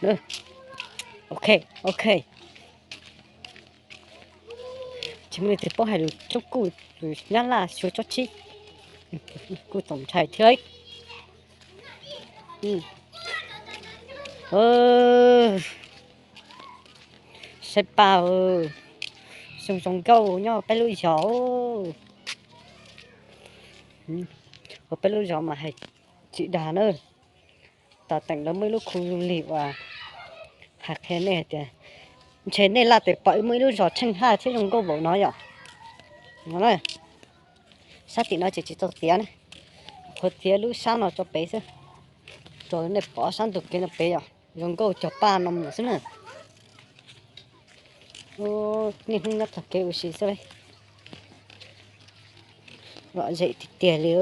Ok, ok. Tsis muaj leej twg paub hais lus Coob Kuj, lus Nyab Laj, Suav, tsob tsib. Kuj txaus ntshai thiab. Saib paj, zoo zoo nkauj nyob peb lub zos. Ua peb lub zos mas hais tsis dag na. Tom teem lawv muaj ib lub khu du lịch uas hais qhia nej hais tias ntshe nej laj tes pom muaj ib lub zos tsheej haj thiab zoo nkauj npaum no yom. No, sab tim no ces tsis tau tiav na, qhuav tiav lub sab no tso pem xwb. Tso nej pom sab ntug kev no pem yom, zoo nkauj cog paj no mus xwb na. Niaj hnub nyob txog kev ua si xwb. Lom zem tiag tiag li.